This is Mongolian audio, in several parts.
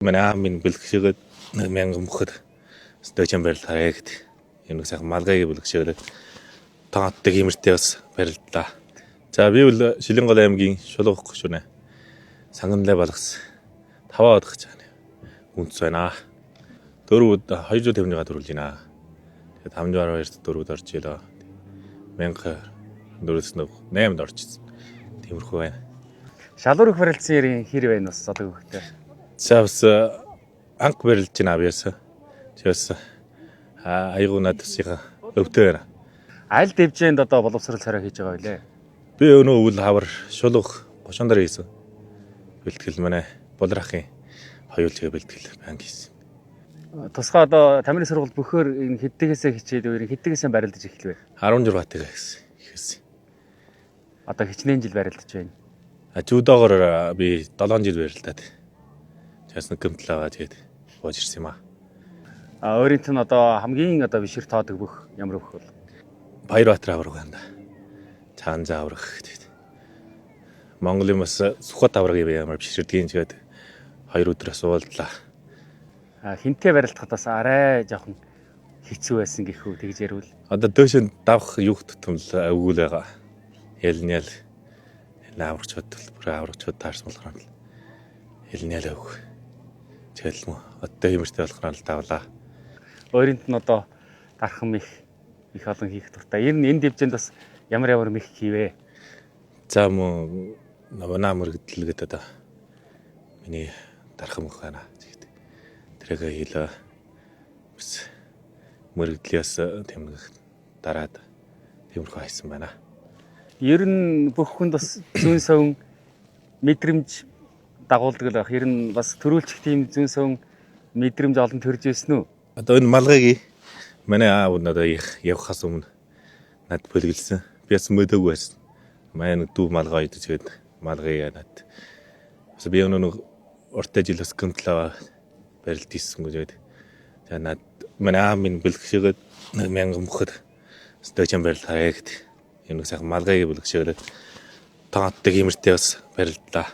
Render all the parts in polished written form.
Манай аав минь бэлгшээгээд 1000 мөхөд өстой барил харъя гэд. Юм нэг сайхан малгайг бэлгшээгээд тоонттой гимэртэй бас барилдлаа. За би бол Шилэнгол аймгийн Шулуух гишүүнэ. Санганлаа балгас таваа одох гэж байгаа үнц байна. Дөрөвд 250 га төрүүлж байна. Тэгээд 512-т дөрөвд орж илээ. 1048-нд орчихсон. Тиймэрхүү байна. Шалуур их барилцсан ярийн хэр байна бас зодог өгтэй. За бас анх барилж байна би бас. Чи бас айгуу надад бас өвдөө байна. Аль дэвжээнд одоо боловсрал царай хийж байгаа вэ? Би өнөө өвөл хавар Шулуух 30 дараа хийсэн. Бэлтгэл манай Булрахын хоёулжиг бэлтгэл банк хийсэн. Тусгай одоо Тамирын сургууль бөхөр энэ хэддэгээсээ хичээд өөр хэддэгээсээ барилдаж эхэлвэ. 16 тага гэсэн. Ихсэн. Одоо хичнээн жил барилдаж байна. А жүдогоор би 7 жил барилдаад. Чаас нэг гэмтэл аваад тэгээд бууж ирсэн юм аа. А өөрийнх нь одоо хамгийн одоо бишэр тоодог бөх ямар бөх бол? Баярбаатар авраг байна да. Чаанзаа авраг тэгээд. Монголын бас Сүхбат авраг юм ямар биширдгийн тэгээд 2 өдөр суулдлаа. А хинтээ барилдахад бас арай жоохон хэцүү байсан гэх үү тэгж ярил. Одоо дөөшөө давх юух тутам л өвгүүл байгаа. Ялн ял энэ аврагчуд бүр аврагчуд таарсан болохоор л ялн ял өвг. Тэгэл мө одоо хэмэртэй болохоор л давлаа. Өөрийнх нь одоо дархан мэх их олон хийх дуртай. Ер нь энэ дэвжээнд бас ямар ямар мэх хийвэ? За мө намаа мөрөгдөл гэдэг одоо миний дархан мөх байна. Тэрийг хийлээ. Бас мөрөгдлөөс тийм нэг дараад тиймэрхүү хайсан байна. Ер нь бүх хүнд бас зүүн совин мэдрэмж дагуулдаг л байх. Ер нь бас төрүүлчих тийм зүүн совин мэдрэмж олон төрж ирсэн үү? Одоо энэ малгайг манай аав надад явахаас өмнө над бэлгэлсэн. Би бас мөдөөгүй байсан. Манай нэг дүү малгай идэж тэгээд малгай над. Бас би өнөө нэг уртаа жил бас гэмтэл аваа барилд хийсэн гэж тэгээд за над манай аав минь бэлгшээгээд 1000 мөхөд өстой барилд харъя гэд. Юм нэг сайхан малгайг бэлгшээгээд тоонттой гимэртэй бас барилдлаа.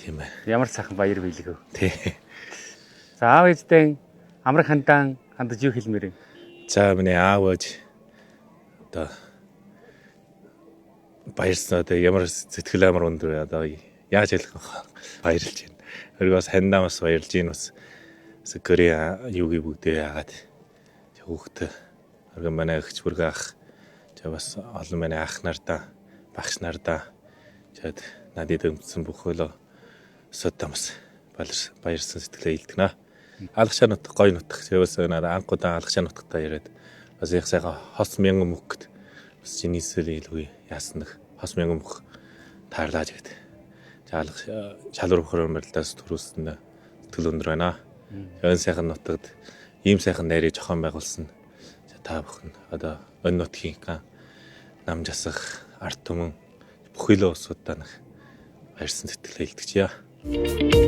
Тийм ээ. Ямар сайхан баяр биелэв. Тий. За аав ээжтэй амраг хандаан хандаж юу хэлмээр юм? За миний аав ээж одоо баярсан одоо ямар сэтгэл амар өндөр вэ? Одоо яаж хэлэх вэ? Баярлж байна. Өөрийгөө бас хандаа бас баярлж байна бас гэрээ юугийг бүгдээ яагаад хүүхдээ өргөн манай эгч бүргэ ах за бас олон манай ах нартаа багш нартаа тэгэд надад өмдсөн бүх хөлөө өсөдөө бас баярсан сэтгэлээ илтгэнэ. Алгашаа нутаг гоё нутаг. Тэгээс надад анх удаа алгашаа нутагтаа яриад бас их сайхан хос мянган мөнгөд бас чинийсэл илүү яасан нэг хос мянган мөх таарлаа гэд. За алга шалруу бохор барилдаас төрүүлсэн сэтгэл өндөр байна. Энэ сайхан нутагт ийм сайхан найрыг зохион байгуулсан. За та бүхэн одоо энэ нутгийн нам жасах ард түмэн бүхий л улсуудаа нэг баярсан сэтгэлээ илтгэжээ.